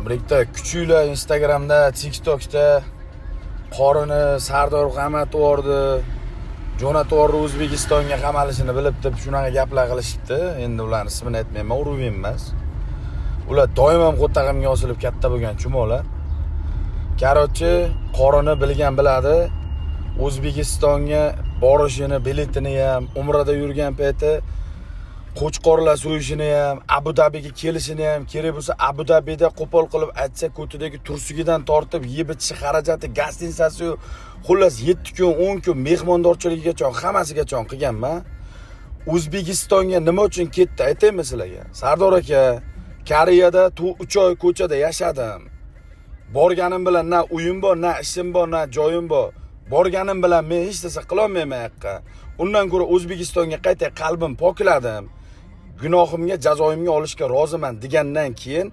Bir ikkita kuchuklar Instagramda, TikTokda qorini Sardor qamatib yubordi, jo'natib yubordi O'zbekistonga, qamalishini bilib deb shunaqa gaplar qilishibdi. Endi ularni ismini aytmayman, уровень emas. Ular doim ham qo'tag'imga osilib katta bo'lgan chumolar. Короче, qorini bilgan biladi. O'zbekistonga borishini, biletini ham, umrada yurgan payti qo'chqorlar so'yishini ham, Abu Dabiga kelishini ham, kerak bo'lsa Abu Dabida qo'pol qilib aytsa, ko'tidagi tursugidan tortib, yeb ichishi xarajati, гостиница si, xullas 7 kun, 10 kun mehmondorchiligigacha, hammasigacha qilganman. O'zbekistonga nima uchun ketdi, aytaymi sizlarga? Sardor aka, Koreyada 3 oy ko'chada yashadim. Borganim bilan na uyim bor, na ishim bor, na joyim bor. Borganim bilan men hech narsa qilolmayman yoqqa. Undan ko'ra O'zbekistonga qaytay, qalbim pokladim. Gunohimga, jazoimga olishga roziman degandan keyin